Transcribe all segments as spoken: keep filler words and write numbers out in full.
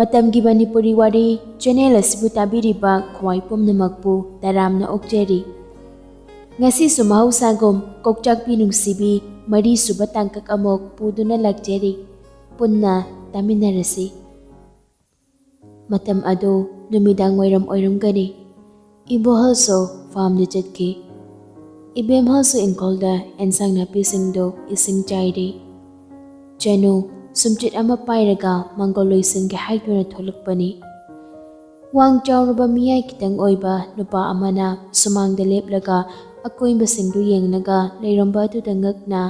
ꯃꯇꯝꯒꯤ ꯃꯅꯤꯄꯨꯔꯤ ꯋꯥꯔꯤ ꯆꯦꯅꯦꯜ ꯑꯁꯤꯕꯨ ꯇꯥꯕꯤꯔꯤꯕ ꯈ꯭ꯋꯥꯏ ꯄꯨꯝꯅꯃꯛꯄꯨ ꯇꯔꯥꯝꯅ ꯑꯣꯛꯆꯔꯤ꯫ ꯉꯁꯤꯁꯨ ꯃꯍꯧꯁꯥꯒꯨꯝ ꯀꯣꯛꯆꯥꯛꯄꯤ ꯅꯨꯡꯁꯤꯕꯤ ꯃꯔꯤꯁꯨꯕ ꯇꯥꯡꯀꯛ ꯑꯃꯨꯛ ꯄꯨꯗꯨꯅ ꯂꯥꯛꯆꯔꯤ꯫ ꯄꯨꯟꯅ ꯇꯥꯃꯤꯟꯅꯔꯁꯤ꯫ ꯃꯇꯝ ꯑꯗꯨ ꯅꯨꯃꯤꯗꯥꯡ ꯋꯥꯏꯔꯝ ꯑꯣꯏꯔꯝꯒꯅꯤ꯫ ꯏꯕꯣꯍꯜꯁꯨ ꯐꯥꯔꯝꯗ ꯆꯠꯈꯤ꯫ ꯏꯕꯦꯝꯍꯜꯁꯨ ꯏꯪꯈꯣꯜꯗ ꯑꯦꯟꯁꯥꯡ ꯅꯥꯄꯤꯁꯤꯡꯗꯨ ꯏꯁꯤꯡ ꯆꯥꯏꯔꯤ꯫ ꯆꯅꯨ ꯁꯨꯝꯆꯤꯠ ꯑꯃ ꯄꯥꯏꯔꯒ ꯃꯪꯒꯣꯜ ꯂꯣꯏꯁꯤꯟꯒꯦ ꯍꯥꯏꯗꯨꯅ ꯊꯣꯛꯂꯛꯄꯅꯤ꯫ ꯋꯥꯡ ꯆꯥꯎꯔꯕ ꯃꯤꯌꯥꯏ ꯈꯤꯇꯪ ꯑꯣꯏꯕ ꯅꯨꯄꯥ ꯑꯃꯅ ꯁꯨꯃꯥꯡꯗ ꯂꯦꯞꯂꯒ ꯑꯀꯣꯏꯕꯁꯤꯡꯗꯨ ꯌꯦꯡꯂꯒ ꯂꯩꯔꯝꯕ ꯑꯗꯨꯗ ꯉꯛꯅ,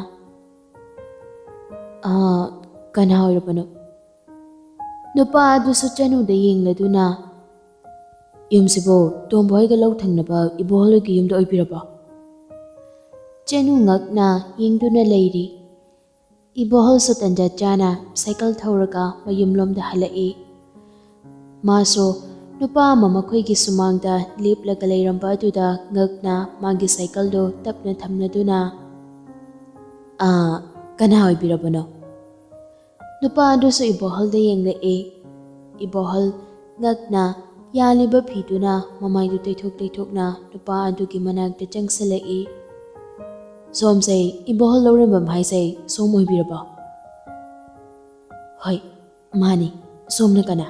"ꯑꯥ, ꯀꯅꯥ ꯑꯣꯏꯔꯕꯅꯣ?" ꯅꯨꯄꯥ ꯑꯗꯨꯁꯨ ꯆꯅꯨꯗ ꯌꯦꯡꯂꯗꯨꯅ, "ꯌꯨꯝꯁꯤꯕꯨ ꯇꯣꯝꯕ ꯍꯣꯏꯒ ꯂꯧ ꯊꯪꯅꯕ ꯏꯕꯣꯍꯜꯒꯤ ꯌꯨꯝꯗ ꯑꯣꯏꯕꯤꯔꯕꯣ?" ꯆꯅꯨ ꯉꯛꯅ ꯌꯦꯡꯗꯨꯅ ꯂꯩꯔꯤ꯫ ꯏꯕꯣꯍꯜꯁꯨ ꯇꯟꯖꯥ ꯆꯥꯅ ꯁꯥꯏꯀꯜ ꯊꯧꯔꯒ ꯃꯌꯨꯝꯂꯣꯝꯗ ꯍꯜꯂꯛꯏ꯫ ꯃꯥꯁꯨ ꯅꯨꯄꯥ ꯑꯃ ꯃꯈꯣꯏꯒꯤ ꯁꯨꯃꯥꯡꯗ ꯂꯦꯞꯂꯒ ꯂꯩꯔꯝꯕ ꯑꯗꯨꯗ ꯉꯛꯅ ꯃꯥꯒꯤ ꯁꯥꯏꯀꯜꯗꯨ ꯇꯞꯅ ꯊꯝꯂꯗꯨꯅ, "ꯑꯥ, ꯀꯅꯥ ꯑꯣꯏꯕꯤꯔꯕꯅꯣ?" ꯅꯨꯄꯥ ꯑꯗꯨꯁꯨ ꯏꯕꯣꯍꯜꯗ ꯌꯦꯡꯂꯛꯏ꯫ ꯏꯕꯣꯍꯜ ꯉꯛꯅ ꯌꯥꯜꯂꯤꯕ ꯐꯤꯗꯨꯅ ꯃꯃꯥꯏꯗꯨ ꯇꯩꯊꯣꯛ ꯇꯩꯊꯣꯛꯅ ꯅꯨꯄꯥ ꯑꯗꯨꯒꯤ ꯃꯅꯥꯛꯇ ꯆꯪꯁꯤꯜꯂꯛꯏ꯫ "ꯁꯣꯝꯁꯦ ꯏꯕꯣꯍꯜ ꯂꯧꯔꯦꯝꯕꯝ ꯍꯥꯏꯁꯦ ꯁꯣꯝ ꯑꯣꯏꯕꯤꯔꯕꯣ?" "ꯍꯣꯏ, ꯃꯥꯅꯤ꯫ ꯁꯣꯝꯅ ꯀꯅꯥ?"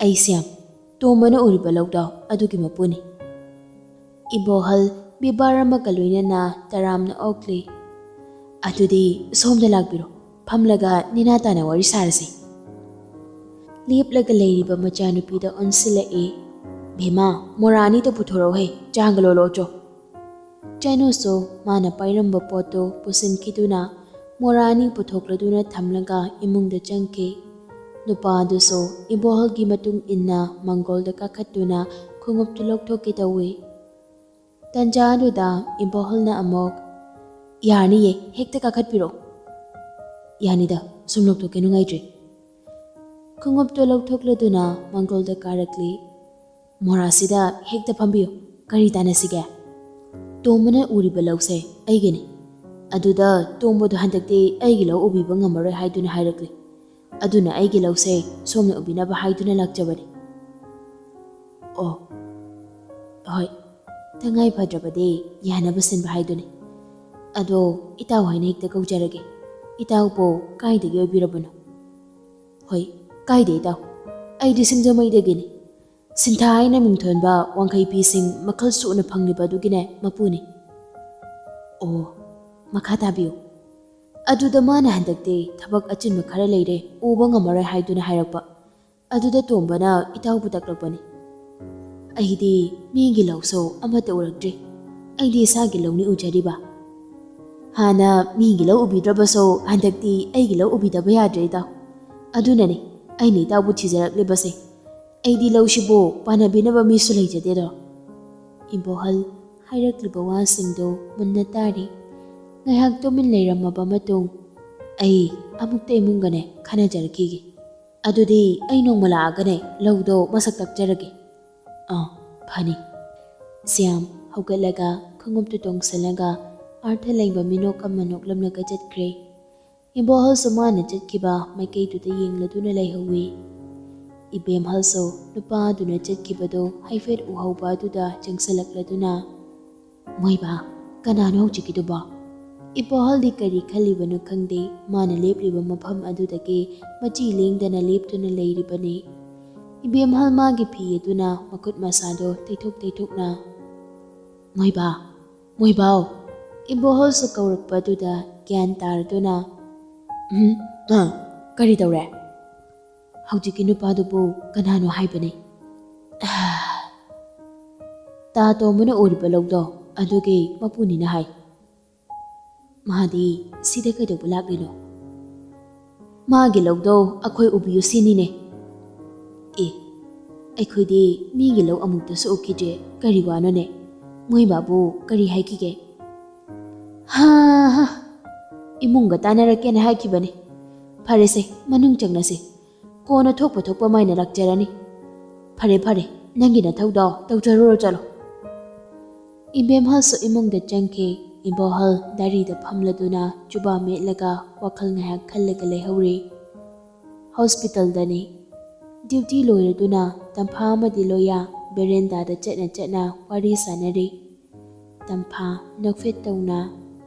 "ꯑꯩꯁꯦ ꯇꯣꯝꯕꯅ ꯎꯔꯤꯕ ꯂꯧꯗꯣ ꯑꯗꯨꯒꯤ ꯃꯄꯨꯅꯤ꯫" ꯏꯕꯣꯍꯜ ꯕꯤꯕꯥꯔ ꯑꯃꯒ ꯂꯣꯏꯅꯅ ꯇꯔꯥꯝꯅ ꯑꯣꯛꯂꯤ꯫ "ꯑꯗꯨꯗꯤ ꯁꯣꯝꯗ ꯂꯥꯛꯄꯤꯔꯣ, ꯐꯝꯂꯒ ꯅꯦꯅꯥ ꯇꯥꯅ ꯋꯥꯔꯤ ꯁꯥꯔꯁꯤ꯫" ꯂꯦꯞꯂꯒ ꯂꯩꯔꯤꯕ ꯃꯆꯥꯅꯨꯄꯤꯗ ꯑꯣꯟꯁꯤꯜꯂꯛꯏ꯫ "ꯚꯦꯃꯥ, ꯃꯣꯔꯥ ꯑꯅꯤꯗ ꯄꯨꯊꯣꯔꯛꯎꯍꯦ, ꯆꯥꯒ ꯂꯣꯜꯂꯛꯑꯣꯆꯣ꯫" ꯆꯅꯨꯁꯨ ꯃꯥꯅ ꯄꯥꯏꯔꯝꯕ ꯄꯣꯠꯇꯨ ꯄꯨꯁꯤꯟꯈꯤꯗꯨꯅ ꯃꯣꯔꯥ ꯑꯅꯤ ꯄꯨꯊꯣꯛꯂꯗꯨꯅ ꯊꯝꯂꯒ ꯏꯃꯨꯡꯗ ꯆꯪꯈꯤ꯫ ꯅꯨꯄꯥ ꯑꯗꯨꯁꯨ ꯏꯕꯣꯍꯜꯒꯤ ꯃꯇꯨꯡ ꯏꯟꯅ ꯃꯪꯒꯣꯜꯗ ꯀꯥꯈꯠꯇꯨꯅ ꯈꯣꯡꯎꯞꯇꯨ ꯂꯧꯊꯣꯛꯀꯦ ꯇꯧꯏ꯫ ꯇꯟꯖꯥ ꯑꯗꯨꯗ ꯏꯕꯣꯍꯜꯅ ꯑꯃꯨꯛ, "ꯌꯥꯔꯅꯤꯌꯦ, ꯍꯦꯛꯇ ꯀꯥꯈꯠꯄꯤꯔꯣ꯫" "ꯌꯥꯅꯤꯗ, ꯁꯨꯝ ꯂꯧꯊꯣꯛꯀꯦ, ꯅꯨꯡꯉꯥꯏꯇ꯭ꯔꯦ꯫" ꯈꯣꯡꯎꯞꯇꯨ ꯂꯧꯊꯣꯛꯂꯗꯨꯅ ꯃꯪꯒꯣꯜꯗ ꯀꯥꯔꯛꯂꯤ꯫ "ꯃꯣꯔꯥꯁꯤꯗ ꯍꯦꯛꯇ ꯐꯝꯕꯤꯌꯨ꯫ ꯀꯔꯤ ꯇꯥꯟꯅꯁꯤꯒꯦ?" "ꯇꯣꯝꯕꯅ ꯎꯔꯤꯕ ꯂꯧꯁꯦ ꯑꯩꯒꯤꯅꯤ꯫ ꯑꯗꯨꯗ ꯇꯣꯝꯕꯗꯣ ꯍꯟꯗꯛꯇꯤ ꯑꯩꯒꯤ ꯂꯧ ꯎꯕꯤꯕ ꯉꯝꯃꯔꯣꯏ ꯍꯥꯏꯗꯨꯅ ꯍꯥꯏꯔꯛꯂꯤ꯫ ꯑꯗꯨꯅ ꯑꯩꯒꯤ ꯂꯧꯁꯦ ꯁꯣꯝꯅ ꯎꯕꯤꯅꯕ ꯍꯥꯏꯗꯨꯅ ꯂꯥꯛꯆꯕꯅꯤ꯫ ꯑꯣ, ꯍꯣꯏ, ꯇꯉꯥꯏ ꯐꯗ꯭ꯔꯕꯗꯤ ꯌꯥꯅꯕ ꯁꯤꯟꯕ ꯍꯥꯏꯗꯨꯅꯤ꯫ ꯑꯗꯣ ꯏꯇꯥꯎ ꯍꯥꯏꯅ ꯍꯦꯛꯇ ꯀꯧꯖꯔꯒꯦ꯫ ꯏꯇꯥꯎꯕꯨ ꯀꯥꯏꯗꯒꯤ ꯑꯣꯏꯕꯤꯔꯕꯅꯣ? ꯍꯣꯏ, ꯀꯥꯏꯗꯦ ꯏꯇꯥꯎ, ꯑꯩꯗꯤ ꯁꯤꯡꯖꯃꯩꯗꯒꯤꯅꯤ꯫ ꯁꯤꯟꯊꯥ ꯍꯥꯏꯅ ꯃꯤꯡꯊꯣꯟꯕ ꯋꯥꯡꯈꯩ ꯐꯤꯁꯤꯡ ꯃꯈꯜ ꯁꯨꯅ ꯐꯪꯂꯤꯕ ꯑꯗꯨꯒꯤꯅꯦ ꯃꯄꯨꯅꯤ꯫ ꯑꯣ, ꯃꯈꯥ ꯇꯥꯕꯤꯌꯨ꯫ ꯑꯗꯨꯗ ꯃꯥꯅ ꯍꯟꯗꯛꯇꯤ ꯊꯕꯛ ꯑꯆꯤꯟꯕ ꯈꯔ ꯂꯩꯔꯦ, ꯎꯕ ꯉꯝꯃꯔꯣꯏ ꯍꯥꯏꯗꯨꯅ ꯍꯥꯏꯔꯛꯄ꯫ ꯑꯗꯨꯗ ꯇꯣꯝꯕꯅ ꯏꯇꯥꯎꯕꯨ ꯇꯛꯂꯛꯄꯅꯤ꯫ ꯑꯩꯗꯤ ꯃꯤꯒꯤ ꯂꯧꯁꯨ ꯑꯃꯠꯇ ꯎꯔꯛꯇ꯭ꯔꯤ꯫ ꯑꯩꯗꯤ ꯏꯁꯥꯒꯤ ꯂꯧꯅꯤ ꯎꯖꯔꯤꯕ꯫ ꯍꯥꯟꯅ ꯃꯤꯒꯤ ꯂꯧ ꯎꯕꯤꯗ꯭ꯔꯕꯁꯨ ꯍꯟꯗꯛꯇꯤ ꯑꯩꯒꯤ ꯂꯧ ꯎꯕꯤꯗꯕ ꯌꯥꯗ꯭ꯔꯦ ꯏꯇꯥꯎ꯫ ꯑꯗꯨꯅꯅꯦ ꯑꯩꯅ ꯏꯇꯥꯎꯕꯨ ꯊꯤꯖꯔꯛꯂꯤꯕꯁꯦ꯫ ꯑꯩꯗꯤ ꯂꯧꯁꯤꯕꯨ ꯄꯥꯟꯅꯕꯤꯅꯕ ꯃꯤꯁꯨ ꯂꯩꯖꯗꯦꯗꯣ꯫ ꯏꯕꯣꯍꯜ ꯍꯥꯏꯔꯛꯂꯤꯕ ꯋꯥꯁꯤꯡꯗꯨ ꯃꯨꯟꯅ ꯇꯥꯔꯤ꯫ ꯉꯥꯏꯍꯥꯛ ꯇꯨꯃꯤꯟ ꯂꯩꯔꯝꯃꯕ ꯃꯇꯨꯡ, ꯑꯩ ꯑꯃꯨꯛꯇ ꯏꯃꯨꯡꯒꯅꯦ ꯈꯟꯅꯖꯔꯛꯈꯤꯒꯦ꯫ ꯑꯗꯨꯗꯤ ꯑꯩ ꯅꯣꯡꯃ ꯂꯥꯛꯑꯒꯅꯦ ꯂꯧꯗꯣ ꯃꯁꯛ ꯇꯥꯛꯆꯔꯒꯦ꯫ ꯑꯥ, ꯐꯅꯤ꯫ ꯁ꯭ꯌꯥꯝ ꯍꯧꯒꯠꯂꯒ ꯈꯣꯡꯎꯞꯇꯨ ꯇꯣꯡꯁꯤꯜꯂꯒ ꯑꯥꯔꯊ ꯂꯩꯕ ꯃꯤꯅꯣꯛ ꯑꯃ ꯅꯣꯛꯂꯝꯂꯒ ꯆꯠꯈ꯭ꯔꯦ꯫ ꯏꯕꯣꯍꯜꯁꯨ ꯃꯥꯅ ꯆꯠꯈꯤꯕ ꯃꯥꯏꯀꯩꯗꯨꯗ ꯌꯦꯡꯂꯗꯨꯅ ꯂꯩꯍꯧꯋꯤ꯫ ꯏꯕꯦꯝꯍꯜꯁꯨ ꯅꯨꯄꯥꯗꯨꯅ ꯆꯠꯈꯤꯕꯗꯨ ꯍꯥꯏꯐꯦꯠ ꯎꯍꯧꯕ ꯑꯗꯨꯗ ꯆꯪꯁꯤꯜꯂꯛꯂꯗꯨꯅ, "ꯃꯣꯏꯕꯥ, ꯀꯅꯥꯅꯣ ꯍꯧꯖꯤꯛꯀꯤꯗꯨꯕꯣ?" ꯏꯕꯣꯍꯜꯗꯤ ꯀꯔꯤ ꯈꯜꯂꯤꯕꯅꯣ ꯈꯪꯗꯦ, ꯃꯥꯅ ꯂꯦꯞꯂꯤꯕ ꯃꯐꯝ ꯑꯗꯨꯗꯒꯤ ꯃꯆꯤ ꯂꯦꯡꯗꯅ ꯂꯦꯞꯇꯨꯅ ꯂꯩꯔꯤꯕꯅꯤ꯫ ꯏꯕꯦꯝꯍꯜ ꯃꯥꯒꯤ ꯐꯤ ꯑꯗꯨꯅ ꯃꯈꯨꯠ ꯃꯁꯥꯗꯣ ꯇꯩꯊꯣꯛ ꯇꯩꯊꯣꯛꯅ, "ꯃꯣꯏꯕꯥ, ꯃꯣꯏꯕꯥꯎ!" ꯏꯕꯣꯍꯜꯁꯨ ꯀꯧꯔꯛꯄ ꯑꯗꯨꯗ ꯒ꯭ꯌꯥꯟ ꯇꯥꯔꯗꯨꯅ, "ꯎꯝ, ꯑꯥ, ꯀꯔꯤ ꯇꯧꯔꯦ? ꯍꯧꯖꯤꯛꯀꯤ ꯅꯨꯄꯥꯗꯨꯕꯨ ꯀꯅꯥꯅꯣ ꯍꯥꯏꯕꯅꯦ?" "ꯇꯥ ꯇꯣꯝꯕꯅ ꯎꯔꯤꯕ ꯂꯧꯗꯣ ꯑꯗꯨꯒꯤ ꯃꯄꯨꯅꯤꯅ ꯍꯥꯏ꯫" "ꯃꯥꯗꯤ ꯁꯤꯗ ꯀꯩꯗꯧꯕ ꯂꯥꯛꯂꯤꯅꯣ?" "ꯃꯥꯒꯤ ꯂꯧꯗꯣ ꯑꯩꯈꯣꯏ ꯎꯕꯤꯌꯨ ꯁꯤꯅꯤꯅꯦ꯫" "ꯑꯦ, ꯑꯩꯈꯣꯏꯗꯤ ꯃꯤꯒꯤ ꯂꯧ ꯑꯃꯨꯛꯇꯁꯨ ꯎꯈꯤꯗ꯭ꯔꯦ, ꯀꯔꯤ ꯋꯥꯅꯣꯅꯦ? ꯃꯣꯏ ꯕꯥꯕꯨ ꯀꯔꯤ ꯍꯥꯏꯈꯤꯒꯦ?" "ꯍꯥ ꯍꯥ, ꯏꯃꯨꯡꯒ ꯇꯥꯟꯅꯔꯛꯀꯦꯅ ꯍꯥꯏꯈꯤꯕꯅꯤ꯫ ꯐꯔꯦꯁꯦ, ꯃꯅꯨꯡ ꯆꯪꯅꯁꯦ꯫ ꯀꯣꯟꯅ ꯊꯣꯛꯄ ꯊꯣꯛꯄ ꯃꯥꯏꯅ ꯂꯥꯛꯆꯔꯅꯤ꯫ ꯐꯔꯦ ꯐꯔꯦ, ꯅꯪꯒꯤ ꯅꯊꯧꯗꯣ ꯇꯧꯖꯔꯨꯔꯣ, ꯆꯠꯂꯣ꯫" ꯏꯕꯦꯝꯍꯜꯁꯨ ꯏꯃꯨꯡꯗ ꯆꯪꯈꯤ꯫ ꯏꯕꯣꯍꯜ ꯗꯥꯔꯤꯗ ꯐꯝꯂꯗꯨꯅ ꯆꯨꯕꯥ ꯃꯦꯠꯂꯒ ꯋꯥꯈꯜ ꯉꯥꯏꯍꯥꯛ ꯈꯜꯂꯒ ꯂꯩꯍꯧꯔꯤ꯫ ꯍꯣꯁꯄꯤꯇꯥꯜꯗꯅꯤ꯫ ꯗ꯭ꯌꯨꯇꯤ ꯂꯣꯏꯔꯗꯨꯅ ꯇꯝꯐꯥ ꯑꯃꯗꯤ ꯂꯣꯌꯥ ꯕꯦꯔꯦꯟꯗꯥꯗ ꯆꯠꯅ ꯆꯠꯅ ꯋꯥꯔꯤ ꯁꯥꯟꯅꯔꯤ꯫ ꯇꯝꯐꯥ ꯅꯣꯛꯐꯦꯠ ꯇꯧꯅ,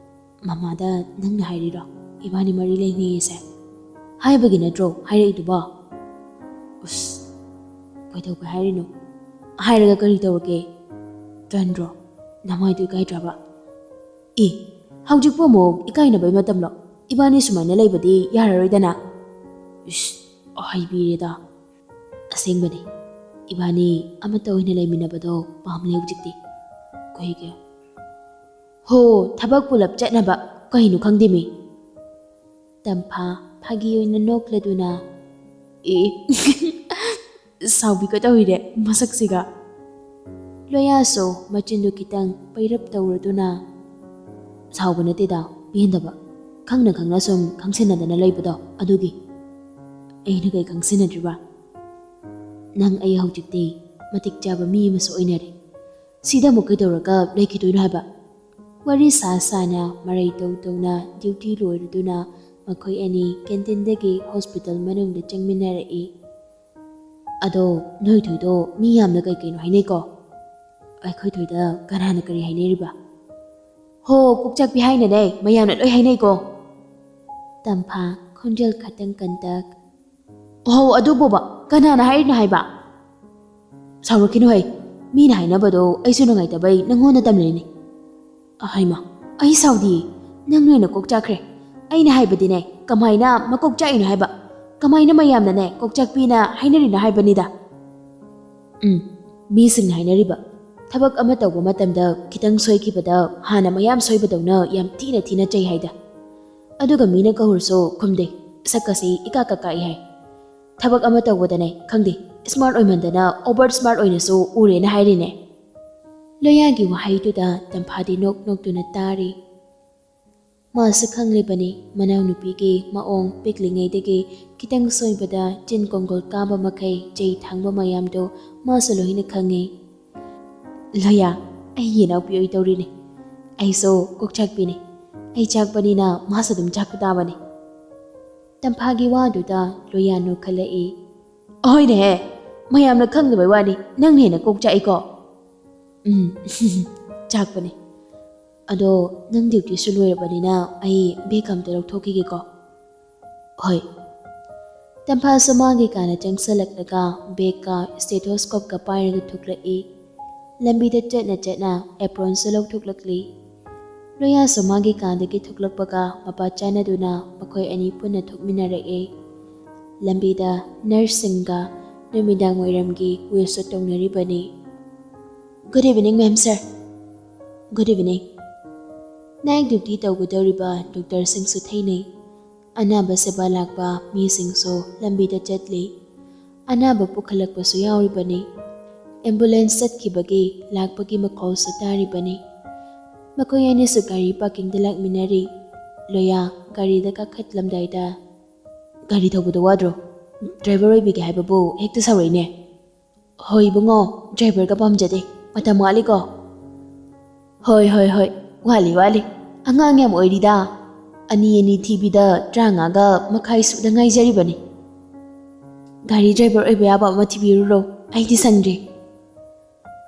"ꯃꯃꯥꯗ ꯅꯪꯅ ꯍꯥꯏꯔꯤꯔꯣ ꯏꯕꯥꯅꯤ ꯃꯔꯤ ꯂꯩꯅꯩꯌꯦꯁꯦ? ꯍꯥꯏꯕꯒꯤ ꯅꯠꯇ꯭ꯔꯣ ꯍꯥꯏꯔꯛꯏꯗꯨꯕꯣ?" "ꯎꯁ, ꯀꯩꯗꯧꯕ ꯍꯥꯏꯔꯤꯅꯣ? ꯍꯥꯏꯔꯒ ꯀꯔꯤ ꯇꯧꯔꯒꯦ? ꯇꯟꯗ꯭ꯔꯣ? ꯅꯃꯥꯏꯗꯨ ꯏꯀꯥꯏꯗ꯭ꯔꯕ?" "ꯑꯦ, ꯍꯧꯖꯤꯛꯄꯨ ꯑꯃꯨꯛ ꯏꯀꯥꯏꯅꯕꯩ ꯃꯇꯝꯂꯣ? ꯏꯕꯥꯅꯤ ꯁꯨꯃꯥꯏꯅ ꯂꯩꯕꯗꯤ ꯌꯥꯔꯔꯣꯏꯗꯅ?" "ꯏꯁ, ꯍꯩꯕꯤꯔꯦꯗ꯫ ꯑꯁꯦꯡꯕꯅꯤ, ꯏꯕꯥꯅꯤ ꯑꯃꯠꯇ ꯑꯣꯏꯅ ꯂꯩꯃꯤꯟꯅꯕꯗꯣ ꯄꯥꯝꯂꯦ ꯍꯧꯖꯤꯛꯇꯤ꯫ ꯀꯩꯒꯤ?" "ꯍꯣ, ꯊꯕꯛ ꯄꯨꯂꯞ ꯆꯠꯅꯕ꯫ ꯀꯩꯅꯣ ꯈꯪꯗꯦꯃꯤ?" ꯇꯝꯐꯥ ꯐꯥꯒꯤ ꯑꯣꯏꯅ ꯅꯣꯛꯂꯗꯨꯅ, "ꯑꯦ, ꯁꯥꯎꯕꯤꯒ ꯇꯧꯔꯤꯔꯦ ꯃꯁꯛꯁꯤꯒ?" ꯂꯣꯌꯥꯁꯨ ꯃꯆꯤꯟꯗꯨ ꯈꯤꯇꯪ ꯄꯩꯔꯞ ꯇꯧꯔꯗꯨꯅ, "ꯁꯥꯎꯕ ꯅꯠꯇꯦꯗ, ꯄꯦꯟꯗꯕ꯫ ꯈꯪꯅ ꯈꯪꯅ ꯁꯨꯝ ꯈꯪꯁꯤꯟꯅꯗꯅ ꯂꯩꯕꯗꯣ, ꯑꯗꯨꯒꯤ꯫ ꯑꯩꯅ ꯀꯩ ꯈꯪꯁꯤꯟꯅꯗ꯭ꯔꯤꯕ? ꯅꯪ ꯑꯩ ꯍꯧꯖꯤꯛꯇꯤ ꯃꯇꯤꯛ ꯆꯥꯕ ꯃꯤ ꯑꯃꯁꯨ ꯑꯣꯏꯅꯔꯦ꯫ ꯁꯤꯗ ꯑꯃꯨꯛ ꯀꯩꯗꯧꯔꯒ ꯂꯩꯈꯤꯗꯣꯏꯅꯣ ꯍꯥꯏꯕ?" ꯋꯥꯔꯤ ꯁꯥ ꯁꯥꯅ ꯃꯔꯩ ꯇꯧ ꯇꯧꯅ ꯗ꯭ꯌꯨꯇꯤ ꯂꯣꯏꯔꯗꯨꯅ ꯃꯈꯣꯏ ꯑꯅꯤ ꯀꯦꯟꯇꯤꯟꯗꯒꯤ ꯍꯣꯁꯄꯤꯇꯥꯜ ꯃꯅꯨꯡꯗ ꯆꯪꯃꯤꯟꯅꯔꯛꯏ꯫ "ꯑꯗꯣ ꯅꯣꯏ ꯊꯣꯏꯗꯣ ꯃꯤ ꯌꯥꯝꯅ ꯀꯩ ꯀꯩꯅꯣ ꯍꯥꯏꯅꯩꯀꯣ? ꯑꯩꯈꯣꯏ ꯊꯣꯏꯗ ꯀꯅꯥꯅ ꯀꯔꯤ ꯍꯥꯏꯅꯔꯤꯕ?" "ꯍꯣ, ꯀꯣꯛꯆꯥꯛꯄꯤ ꯍꯥꯏꯅꯅꯦ, ꯃꯌꯥꯝꯅ ꯂꯣꯏ ꯍꯥꯏꯅꯩꯀꯣ꯫" ꯇꯝꯐꯥ ꯈꯣꯟꯖꯦꯜ ꯈꯇꯪ ꯀꯟꯇꯛ, "ꯍꯣ, ꯑꯗꯨꯕꯨꯕ ꯀꯅꯥꯅ ꯍꯥꯏꯔꯤꯅꯣ ꯍꯥꯏꯕ?" "ꯁꯥꯎꯔꯛꯈꯤꯅꯨ ꯍꯩ, ꯃꯤꯅ ꯍꯥꯏꯅꯕꯗꯣ ꯑꯩꯁꯨ ꯅꯨꯡꯉꯥꯏꯇꯕꯩ ꯅꯪꯉꯣꯟꯗ ꯇꯝꯂꯤꯅꯤ꯫" "ꯑꯍꯩꯃ, ꯑꯩ ꯁꯥꯎꯗꯤꯌꯦ, ꯅꯪ ꯅꯣꯏꯅ ꯀꯣꯛ ꯆꯥꯛꯈ꯭ꯔꯦ꯫ ꯑꯩꯅ ꯍꯥꯏꯕꯗꯤꯅꯦ, ꯀꯃꯥꯏꯅ ꯃꯀꯣꯛ ꯆꯥꯛꯏꯅꯣ ꯍꯥꯏꯕ? ꯀꯃꯥꯏꯅ ꯃꯌꯥꯝꯅꯅꯦ ꯀꯣꯛ ꯆꯥꯛꯄꯤꯅ ꯍꯥꯏꯅꯔꯤꯅꯣ ꯍꯥꯏꯕꯅꯤꯗ?" "ꯎꯝ, ꯃꯤꯁꯤꯡꯅ ꯍꯥꯏꯅꯔꯤꯕ, ꯊꯕꯛ ꯑꯃ ꯇꯧꯕ ꯃꯇꯝꯗ ꯈꯤꯇꯪ ꯁꯣꯏꯈꯤꯕꯗ ꯍꯥꯟꯅ ꯃꯌꯥꯝ ꯁꯣꯏꯕꯗꯧꯅ ꯌꯥꯝ ꯊꯤꯅ ꯊꯤꯅ ꯆꯩ ꯍꯥꯏꯗ꯫ ꯑꯗꯨꯒ ꯃꯤꯅ ꯀꯧꯔꯁꯨ ꯈꯨꯝꯗꯦ, ꯁꯛꯀꯁꯤ ꯏꯀꯥ ꯀꯀꯥꯛꯏ ꯍꯥꯏ꯫ ꯊꯕꯛ ꯑꯃ ꯇꯧꯕꯗꯅꯦ, ꯈꯪꯗꯦ, ꯁ꯭ꯃꯥꯔꯠ ꯑꯣꯏꯃꯟꯗꯅ ꯑꯣꯚꯔ ꯁ꯭ꯃꯥꯔꯠ ꯑꯣꯏꯅꯁꯨ ꯎꯔꯦꯅ ꯍꯥꯏꯔꯤꯅꯦ꯫" ꯂꯣꯌꯥꯒꯤ ꯋꯥꯍꯩꯗꯨꯗ ꯇꯝꯐꯥꯗꯤ ꯅꯣꯛ ꯅꯣꯛꯇꯨꯅ ꯇꯥꯔꯤ꯫ ꯃꯥꯁꯨ ꯈꯪꯂꯤꯕꯅꯤ, ꯃꯅꯥꯎꯅꯨꯄꯤꯒꯤ ꯃꯑꯣꯡ ꯄꯤꯛꯂꯤꯉꯩꯗꯒꯤ ꯈꯤꯇꯪ ꯁꯣꯏꯕꯗ ꯆꯤꯟ ꯀꯣꯡꯒꯣꯜ ꯀꯥꯕ ꯃꯈꯩ ꯆꯩ ꯊꯥꯡꯕ ꯃꯌꯥꯝꯗꯣ ꯃꯥꯁꯨ ꯂꯣꯏꯅ ꯈꯪꯉꯤ꯫ "ꯂꯣꯌꯥ, ꯑꯩꯒꯤ ꯏꯅꯥꯎꯄꯤ ꯑꯣꯏ ꯇꯧꯔꯤꯅꯦ꯫ ꯑꯩꯁꯨ ꯀꯣꯛ ꯆꯥꯛꯄꯤꯅꯤ꯫ ꯑꯩ ꯆꯥꯛꯄꯅꯤꯅ ꯃꯥꯁꯨ ꯑꯗꯨꯝ ꯆꯥꯛꯄ ꯇꯥꯕꯅꯤ꯫" ꯇꯝꯐꯥꯒꯤ ꯋꯥꯗꯨꯗ ꯂꯣꯌꯥ ꯅꯣꯛꯈꯠꯂꯛꯏ꯫ ꯑꯍꯣꯏꯅꯦꯍꯦ, ꯃꯌꯥꯝꯅ ꯈꯪꯗꯕꯩ ꯋꯥꯅꯤ, ꯅꯪꯅ ꯍꯦꯟꯅ ꯀꯣꯛ ꯆꯥꯛꯏꯀꯣ꯫ ꯎꯝ, ꯆꯥꯛꯄꯅꯦ꯫ ꯑꯗꯣ ꯅꯪ ꯗ꯭ꯌꯨꯇꯤꯁꯨ ꯂꯣꯏꯔꯕꯅꯤꯅ ꯑꯩ ꯕꯦꯒ ꯑꯝꯇ ꯂꯧꯊꯣꯛꯈꯤꯒꯦꯀꯣ꯫ ꯍꯣꯏ꯫ ꯇꯝꯐꯥꯁꯨ ꯃꯥꯒꯤ ꯀꯥꯅ ꯆꯪꯁꯜꯂꯛꯂꯒ ꯕꯦꯒꯀ ꯁ꯭ꯇꯦꯊꯣꯁꯀꯣꯞꯀ ꯄꯥꯏꯔꯒ ꯊꯣꯛꯂꯛꯏ꯫ ꯂꯝꯕꯤꯗ ꯆꯠꯅ ꯆꯠꯅ ꯑꯦꯄ꯭ꯔꯣꯟꯁꯨ ꯂꯧꯊꯣꯛꯂꯛꯂꯤ꯫ ꯂꯣꯌꯥꯁꯨ ꯃꯥꯒꯤ ꯀꯥꯗꯒꯤ ꯊꯣꯛꯂꯛꯄꯒ ꯃꯄꯥ ꯆꯥꯟꯅꯗꯨꯅ ꯃꯈꯣꯏ ꯑꯅꯤ ꯄꯨꯟꯅ ꯊꯣꯛꯃꯤꯟꯅꯔꯛꯏ꯫ ꯂꯝꯕꯤꯗ ꯅꯔꯁꯁꯤꯡꯒ ꯅꯨꯃꯤꯗꯥꯡ ꯋꯥꯏꯔꯝꯒꯤ ꯋꯤꯁꯁꯨ ꯇꯧꯅꯔꯤꯕꯅꯤ꯫ Good evening, ma'am, sir. Good evening. Night duty ꯇꯧꯒꯗꯧꯔꯤꯕ ꯗꯣꯛꯇꯔꯁꯤꯡꯁꯨ ꯊꯦꯡꯅꯩ꯫ ꯑꯅꯥꯕ ꯁꯦꯕꯥ ꯂꯥꯛꯄ ꯃꯤꯁꯤꯡꯁꯨ ꯂꯝꯕꯤꯗ ꯆꯠꯂꯤ꯫ ꯑꯅꯥꯕ ꯄꯨꯈꯠꯂꯛꯄꯁꯨ ꯌꯥꯎꯔꯤꯕꯅꯤ꯫ ꯑꯦꯝꯕꯨꯂꯦꯟꯁ ꯆꯠꯈꯤꯕꯒꯤ ꯂꯥꯛꯄꯒꯤ ꯃꯈꯣꯜꯁꯨ ꯇꯥꯔꯤꯕꯅꯤ꯫ ꯃꯈꯣꯏ ꯑꯅꯤꯁꯨ ꯒꯥꯔꯤ ꯄꯥꯔꯀꯤꯡꯗ ꯂꯥꯛꯃꯤꯟꯅꯔꯤ꯫ ꯂꯣꯌꯥ ꯒꯥꯔꯤꯗ ꯀꯥꯈꯠꯂꯝꯗꯥꯏꯗ, "ꯒꯥꯔꯤ ꯊꯧꯕꯗ ꯋꯥꯗ꯭ꯔꯣ? ꯗ꯭ꯔꯥꯏꯚꯔ ꯑꯣꯏꯕꯤꯒꯦ ꯍꯥꯏꯕꯕꯨ ꯍꯦꯛꯇ ꯁꯥꯎꯔꯛꯏꯅꯦ꯫" "ꯍꯣꯏ ꯏꯕꯨꯡꯉꯣ, ꯗ꯭ꯔꯥꯏꯚꯔꯒ ꯄꯥꯝꯖꯗꯦ꯫ ꯃꯇꯝ ꯋꯥꯠꯂꯤꯀꯣ꯫" "ꯍꯣꯏ, ꯍꯣꯏ, ꯍꯣꯏ, ꯋꯥꯠꯂꯤ, ꯋꯥꯠꯂꯤ꯫ ꯑꯉꯥꯡ ꯌꯥꯝ ꯑꯣꯏꯔꯤꯗ꯫ ꯑꯅꯤ ꯑꯅꯤ ꯊꯤꯕꯤꯗ ꯇꯔꯥꯃꯉꯥꯒ ꯃꯈꯥꯏ ꯁꯨꯗ ꯉꯥꯏꯖꯔꯤꯕꯅꯤ꯫ ꯒꯥꯔꯤ ꯗ꯭ꯔꯥꯏꯚꯔ ꯑꯣꯏꯕ ꯌꯥꯕ ꯑꯃ ꯊꯤꯕꯤꯔꯨꯔꯣ꯫ ꯑꯩꯗꯤ ꯁꯪꯗ꯭ꯔꯤ꯫"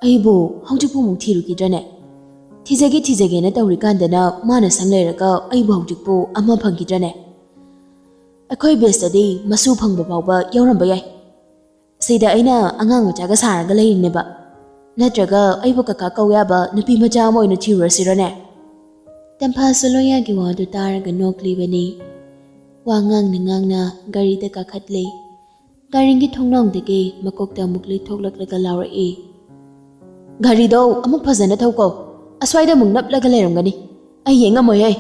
"ꯑꯩꯕꯨ ꯍꯧꯖꯤꯛꯄꯨ ꯑꯃꯨꯛ ꯊꯤꯔꯨꯈꯤꯗ꯭ꯔꯅꯦ? ꯊꯤꯖꯒꯦ ꯊꯤꯖꯒꯦꯅ ꯇꯧꯔꯤꯀꯥꯟꯗꯅ ꯃꯥꯅ ꯁꯪ ꯂꯩꯔꯒ ꯑꯩꯕꯨ ꯍꯧꯖꯤꯛꯄꯨ ꯑꯃ ꯐꯪꯈꯤꯗ꯭ꯔꯅꯦ? ꯑꯩꯈꯣꯏ ꯕꯦꯁꯇꯗꯤ ꯃꯁꯨ ꯐꯪꯕ ꯐꯥꯎꯕ ꯌꯥꯎꯔꯝꯕ ꯌꯥꯏ꯫ ꯁꯤꯗ ꯑꯩꯅ ꯑꯉꯥꯡ ꯃꯆꯥꯒ ꯁꯥꯔꯒ ꯂꯩꯔꯤꯅꯦꯕ꯫ ꯅꯠꯇ꯭ꯔꯒ ꯑꯩꯕꯨ ꯀꯀꯥ ꯀꯧ ꯌꯥꯕ ꯅꯨꯄꯤ ꯃꯆꯥ ꯑꯃ ꯑꯣꯏꯅ ꯊꯤꯔꯨꯔꯁꯤꯔꯅꯦ?" ꯇꯝꯐꯥꯁꯨ ꯂꯣꯌꯥꯒꯤ ꯋꯥꯗꯨ ꯇꯥꯔꯒ ꯅꯣꯛꯂꯤꯕꯅꯤ꯫ ꯋꯥ ꯉꯥꯡꯅ ꯉꯥꯡꯅ ꯒꯥꯔꯤꯗ ꯀꯥꯈꯠꯂꯦ꯫ ꯒꯥꯔꯤꯒꯤ ꯊꯣꯡꯅꯥꯎꯗꯒꯤ ꯃꯀꯣꯛꯇ ꯑꯃꯨꯛ ꯂꯩꯊꯣꯛꯂꯛꯂꯒ ꯂꯥꯎꯔꯛꯏ, "ꯒꯥꯔꯤꯗꯣ ꯑꯃꯨꯛ ꯐꯖꯅ ꯊꯧꯀꯣ꯫ ꯑꯁ꯭ꯋꯥꯏꯗ ꯑꯃꯨꯛ ꯅꯞꯂꯒ ꯂꯩꯔꯝꯒꯅꯤ꯫ ꯑꯩ ꯌꯦꯡꯉꯝꯃꯣꯏꯍꯦ꯫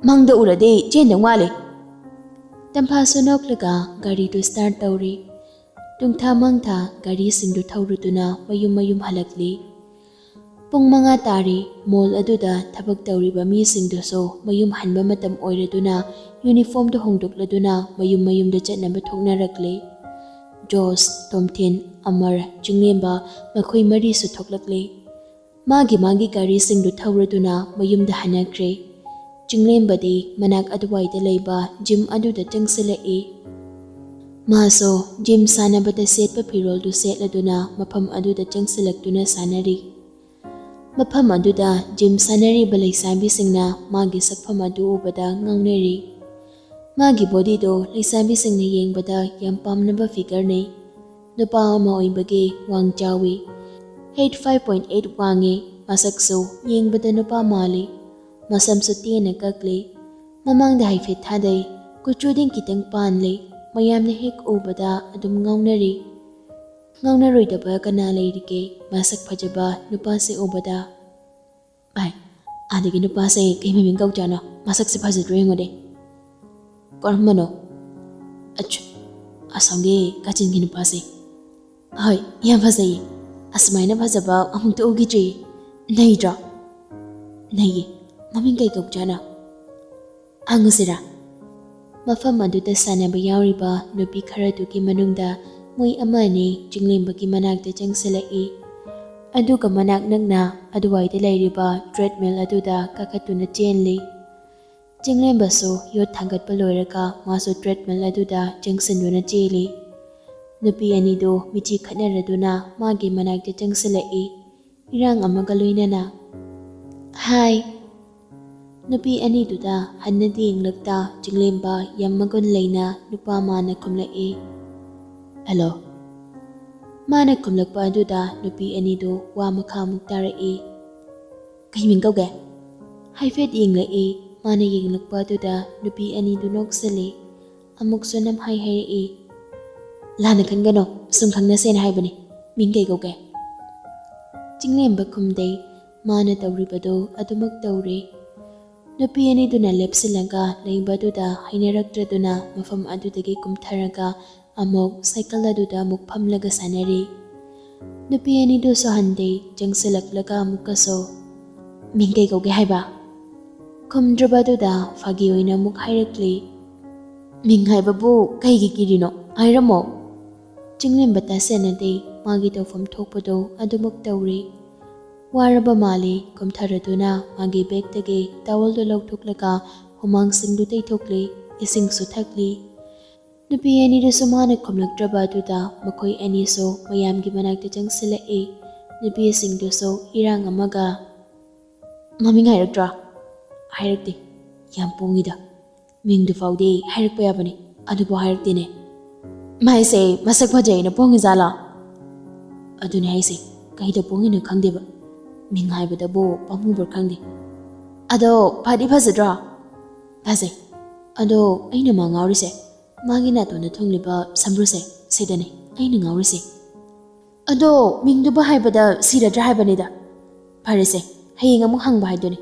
ꯃꯪꯗ ꯎꯔꯗꯤ ꯆꯦꯟꯗꯧ ꯃꯥꯜꯂꯦ꯫" ꯇꯝꯐꯥꯁꯨ ꯅꯣꯛꯂꯒ ꯒꯥꯔꯤꯗꯨ ꯁ꯭ꯇꯥꯔꯠ ꯇꯧꯔꯤ꯫ ꯇꯨꯡꯊꯥ ꯃꯥꯡꯊꯥ ꯒꯥꯔꯤꯁꯤꯡꯗꯨ ꯊꯧꯔꯗꯨꯅ ꯃꯌꯨꯝ ꯃꯌꯨꯝ ꯍꯜꯂꯛꯂꯤ꯫ ꯄꯨꯡ ꯃꯉꯥ ꯇꯥꯔꯤ꯫ ꯃꯣꯜ ꯑꯗꯨꯗ ꯊꯕꯛ ꯇꯧꯔꯤꯕ ꯃꯤꯁꯤꯡꯗꯨꯁꯨ ꯃꯌꯨꯝ ꯍꯟꯕ ꯃꯇꯝ ꯑꯣꯏꯔꯗꯨꯅ ꯌꯨꯅꯤꯐꯣꯔꯝꯗꯨ ꯍꯣꯡꯗꯣꯛꯂꯗꯨꯅ ꯃꯌꯨꯝ ꯃꯌꯨꯝꯗ ꯆꯠꯅꯕ ꯊꯣꯛꯅꯔꯛꯂꯤ꯫ ꯖꯣꯁ, ꯇꯣꯝꯊꯤꯟ, ꯑꯃꯔ, ꯆꯤꯡꯂꯦꯝꯕ ꯃꯈꯣꯏ ꯃꯔꯤꯁꯨ ꯊꯣꯛꯂꯛꯂꯤ꯫ ꯃꯥꯒꯤ ꯃꯥꯒꯤ ꯒꯥꯔꯤꯁꯤꯡꯗꯨ ꯊꯧꯔꯗꯨꯅ ꯃꯌꯨꯝꯗ ꯍꯟꯅꯈ꯭ꯔꯦ꯫ ꯆꯤꯡꯂꯦꯝꯕꯗꯤ ꯃꯅꯥꯛ ꯑꯗꯨꯋꯥꯏꯗ ꯂꯩꯕ ꯖꯤꯝ ꯑꯗꯨꯗ ꯆꯪꯁꯤꯜꯂꯛꯏ꯫ ꯃꯥꯁꯨ ꯖꯤꯝ ꯁꯥꯟꯅꯕꯗ ꯁꯦꯠꯄ ꯐꯤꯔꯣꯜꯗꯨ ꯁꯦꯠꯂꯗꯨꯅ ꯃꯐꯝ ꯑꯗꯨꯗ ꯆꯪꯁꯤꯜꯂꯛꯇꯨꯅ ꯁꯥꯟꯅꯔꯤ꯫ ꯃꯐꯝ ꯑꯗꯨꯗ ꯖꯤꯝ ꯁꯥꯟꯅꯔꯤꯕ ꯂꯩꯁꯥꯕꯤꯁꯤꯡꯅ ꯃꯥꯒꯤ ꯁꯛꯐꯝ ꯑꯗꯨ ꯎꯕꯗ ꯉꯥꯎꯅꯔꯤ꯫ ꯃꯥꯒꯤ ꯕꯣꯗꯤꯗꯣ ꯂꯩꯁꯥꯕꯤꯁꯤꯡꯅ ꯌꯦꯡꯕꯗ ꯌꯥꯝ ꯄꯥꯝꯅꯕ ꯐꯤꯒꯔꯅꯤ꯫ ꯅꯨꯄꯥ ꯑꯃ ꯑꯣꯏꯕꯒꯤ ꯋꯥꯡ ꯆꯥꯎꯏ꯫ ꯍꯩꯠ ꯐꯥꯏꯚ ꯄꯣꯏꯟꯠ ꯑꯩꯠ ꯋꯥꯡꯉꯤ꯫ ꯃꯁꯛꯁꯨ ꯌꯦꯡꯕꯗ ꯅꯨꯄꯥ ꯃꯥꯜꯂꯤ꯫ ꯃꯁꯝꯁꯨ ꯇꯦꯟꯅ ꯀꯛꯂꯤ꯫ ꯃꯃꯥꯡꯗ ꯍꯥꯏꯐꯦꯠ ꯊꯥꯗꯩ꯫ ꯀꯨꯆꯨꯗꯤ ꯈꯤꯇꯪ ꯄꯥꯟꯂꯤ꯫ ꯃꯌꯥꯝꯅ ꯍꯦꯛ ꯎꯕꯗ ꯑꯗꯨꯝ ꯉꯥꯎꯅꯔꯤ꯫ ꯉꯥꯎꯅꯔꯣꯏꯗꯕ ꯀꯅꯥ ꯂꯩꯔꯤꯒꯦ? ꯃꯁꯛ ꯐꯖꯕ ꯅꯨꯄꯥꯁꯦ ꯎꯕꯗ꯫ ꯚꯥꯏ, ꯑꯥꯗꯒꯤ ꯅꯨꯄꯥꯁꯦ ꯀꯩ ꯃꯃꯤꯡ ꯀꯧꯖꯥꯠꯅꯣ? ꯃꯁꯛꯁꯦ ꯐꯖꯗ꯭ꯔꯣ ꯌꯦꯡꯉꯨꯅꯦ꯫ ꯀꯔꯝꯕꯅꯣ? ꯑꯆꯨ, ꯑꯁꯣꯝꯒꯤ ꯀꯥꯆꯤꯟꯒꯤ ꯅꯨꯄꯥꯁꯦ꯫ ꯍꯣꯏ, ꯌꯥꯝ ꯐꯖꯩꯌꯦ꯫ ꯑꯁꯨꯃꯥꯏꯅ ꯐꯖꯕ ꯑꯃꯨꯛꯇ ꯎꯈꯤꯗ꯭ꯔꯤꯌꯦ꯫ ꯅꯩꯗ꯭ꯔꯣ? ꯅꯩꯌꯦ꯫ ꯃꯃꯤꯡ ꯀꯩ ꯀꯧꯖꯥꯠꯅꯣ? ꯍꯪꯉꯨꯁꯤꯔꯥ? ꯃꯐꯝ ꯑꯗꯨꯗ ꯁꯥꯟꯅꯕ ꯌꯥꯎꯔꯤꯕ ꯅꯨꯄꯤ ꯈꯔꯗꯨꯒꯤ ꯃꯅꯨꯡꯗ ꯃꯣꯏ ꯑꯃ ꯑꯅꯤ ꯆꯤꯡꯂꯦꯝꯕꯒꯤ ꯃꯅꯥꯛꯇ ꯆꯪꯁꯤꯜꯂꯛꯏ꯫ ꯑꯗꯨꯒ ꯃꯅꯥꯛ ꯅꯛꯅ ꯑꯗꯨꯋꯥꯏꯗ ꯂꯩꯔꯤꯕ ꯇ꯭ꯔꯦꯗꯃꯤꯜ ꯑꯗꯨꯗ ꯀꯥꯈꯠꯇꯨꯅ ꯆꯦꯜꯂꯤ꯫ ꯆꯤꯡꯂꯦꯝꯕꯁꯨ ꯌꯣꯠ ꯊꯥꯡꯒꯠꯄ ꯂꯣꯏꯔꯒ ꯃꯥꯁꯨ ꯇ꯭ꯔꯦꯗꯃꯤꯜ ꯑꯗꯨꯗ ꯆꯪꯁꯤꯟꯗꯨꯅ ꯆꯦꯜꯂꯤ꯫ ꯅꯨꯄꯤ ꯑꯅꯤꯗꯨ ꯃꯤꯠꯆꯤ ꯈꯠꯅꯔꯗꯨꯅ ꯃꯥꯒꯤ ꯃꯅꯥꯛꯇ ꯆꯪꯁꯤꯜꯂꯛꯏ, ꯏꯔꯥꯡ ꯑꯃꯒ ꯂꯣꯏꯅꯅ꯫ "ꯍꯥꯏ!" ꯅꯨꯄꯤ ꯑꯅꯤꯗꯨꯗ ꯍꯟꯅꯗꯤ ꯌꯦꯡꯂꯛꯇ ꯆꯤꯡꯂꯦꯝꯕ ꯌꯥꯝ ꯃꯒꯨꯟ ꯂꯩꯅ ꯅꯨꯄꯥ ꯃꯥꯅ ꯈꯨꯝꯂꯛꯏ꯫ "ꯍꯜꯂꯣ!" ꯃꯥꯅ ꯈꯨꯝꯂꯛꯄ ꯑꯗꯨꯗ ꯅꯨꯄꯤ ꯑꯅꯤꯗꯨ ꯋꯥ ꯃꯈꯥ ꯑꯃꯨꯛ ꯇꯥꯔꯛꯏ꯫ "ꯀꯩ ꯃꯤꯡ ꯀꯧꯒꯦ?" ꯍꯥꯏꯐꯦꯠ ꯌꯦꯡꯂꯛꯏ꯫ ꯃꯥꯅ ꯌꯦꯡꯂꯛꯄ ꯑꯗꯨꯗ ꯅꯨꯄꯤ ꯑꯅꯤꯗꯨ ꯅꯣꯛꯁꯤꯜꯂꯤ꯫ ꯑꯃꯨꯛꯁꯨ ꯅꯝꯍꯥꯏ ꯍꯥꯏꯔꯛꯏ꯫ "ꯂꯥꯟꯅ ꯈꯟꯒꯅꯣ, ꯁꯨꯝ ꯈꯪꯅꯁꯦꯅ ꯍꯥꯏꯕꯅꯤ꯫ ꯃꯤꯡ ꯀꯩ ꯀꯧꯒꯦ?" ꯆꯤꯡꯂꯦꯝꯕ ꯈꯨꯝꯗꯩ꯫ ꯃꯥꯅ ꯇꯧꯔꯤꯕꯗꯨ ꯑꯗꯨꯃꯛ ꯇꯧꯔꯦ꯫ ꯅꯨꯄꯤ ꯑꯅꯤꯗꯨꯅ ꯂꯦꯞꯁꯤꯜꯂꯒ ꯂꯩꯕꯗꯨꯗ ꯍꯩꯅꯔꯛꯇ꯭ꯔꯗꯨꯅ ꯃꯐꯝ ꯑꯗꯨꯗꯒꯤ ꯀꯨꯝꯊꯔꯒ ꯑꯃꯨꯛ ꯁꯥꯏꯀꯜ ꯑꯗꯨꯗ ꯑꯃꯨꯛ ꯐꯝꯂꯒ ꯁꯥꯟꯅꯔꯤ꯫ ꯅꯨꯄꯤ ꯑꯅꯤꯗꯨꯁꯨ ꯍꯟꯗꯦ, ꯆꯪꯁꯤꯜꯂꯛꯂꯒ ꯑꯃꯨꯛꯀꯁꯨ, "ꯃꯤꯡ ꯀꯩ ꯀꯧꯒꯦ ꯍꯥꯏꯕ?" ꯈꯨꯝꯗ꯭ꯔꯕꯗꯨꯗ ꯐꯥꯒꯤ ꯑꯣꯏꯅ ꯑꯃꯨꯛ ꯍꯥꯏꯔꯛꯂꯤ꯫ "ꯃꯤꯡ ꯍꯥꯏꯕꯕꯨ ꯀꯩꯒꯤ ꯀꯤꯔꯤꯅꯣ? ꯍꯥꯏꯔꯝꯃꯣ!" ꯆꯤꯡꯂꯦꯝꯕ ꯇꯥꯁꯦꯟꯅꯗꯦ, ꯃꯥꯒꯤ ꯇꯧꯐꯝ ꯊꯣꯛꯄꯗꯣ ꯑꯗꯨꯃꯛ ꯇꯧꯔꯤ꯫ ꯋꯥꯔꯕ ꯃꯥꯜꯂꯤ꯫ ꯀꯨꯝꯊꯔꯗꯨꯅ ꯃꯥꯒꯤ ꯕꯦꯒꯇꯒꯤ ꯇꯥꯋꯜꯗꯨ ꯂꯧꯊꯣꯛꯂꯒ ꯍꯨꯃꯥꯡꯁꯤꯡꯗꯨ ꯇꯩꯊꯣꯛꯂꯤ, ꯏꯁꯤꯡꯁꯨ ꯊꯛꯂꯤ꯫ ꯅꯨꯄꯤ ꯑꯅꯤꯗꯨꯁꯨ ꯃꯥꯅ ꯈꯨꯝꯂꯛꯇ꯭ꯔꯕ ꯑꯗꯨꯗ ꯃꯈꯣꯏ ꯑꯅꯤꯁꯨ ꯃꯌꯥꯝꯒꯤ ꯃꯅꯥꯛꯇ ꯆꯪꯁꯤꯜꯂꯛꯏ꯫ ꯅꯨꯄꯤꯁꯤꯡꯗꯨꯁꯨ ꯏꯔꯥꯡ ꯑꯃꯒ, "ꯃꯃꯤꯡ ꯍꯥꯏꯔꯛꯇ꯭ꯔꯣ?" "ꯍꯥꯏꯔꯛꯇꯦ꯫ ꯌꯥꯝ ꯄꯣꯡꯉꯤꯗ꯫ ꯃꯤꯡꯗꯨ ꯐꯥꯎꯗꯤ ꯍꯥꯏꯔꯛꯄ ꯌꯥꯕꯅꯤ, ꯑꯗꯨꯕꯨ ꯍꯥꯏꯔꯛꯇꯦꯅꯦ꯫ ꯃꯥꯏꯁꯦ ꯃꯁꯛ ꯐꯖꯩꯅ ꯄꯣꯡꯉꯤꯖꯥꯠꯂꯣ?" "ꯑꯗꯨꯅꯦ ꯍꯥꯏꯁꯦ, ꯀꯩꯗ ꯄꯣꯡꯉꯤꯅꯣ ꯈꯪꯗꯦꯕ꯫ ꯃꯤꯡ ꯍꯥꯏꯕꯗꯕꯨ ꯄꯥꯝꯃꯨꯕ꯭ꯔꯥ ꯈꯪꯗꯦ꯫ ꯑꯗꯣ ꯐꯗꯤ ꯐꯖꯗ꯭ꯔꯣ?" "ꯐꯖꯩ꯫ ꯑꯗꯣ ꯑꯩꯅ ꯃꯥ ꯉꯥꯎꯔꯤꯁꯦ, ꯃꯥꯒꯤ ꯅꯥꯇꯣꯟꯗ ꯊꯨꯡꯂꯤꯕ ꯁꯝꯕ꯭ꯔꯨꯁꯦ, ꯁꯤꯗꯅꯦ ꯑꯩꯅ ꯉꯥꯎꯔꯤꯁꯦ꯫ ꯑꯗꯣ ꯃꯤꯡꯗꯨꯕꯨ ꯍꯥꯏꯕꯗ ꯁꯤꯔꯗ꯭ꯔꯥ ꯍꯥꯏꯕꯅꯤꯗ꯫ ꯐꯔꯦꯁꯦ, ꯍꯌꯦꯡ ꯑꯃꯨꯛ ꯍꯪꯕ ꯍꯥꯏꯗꯨꯅꯤ꯫"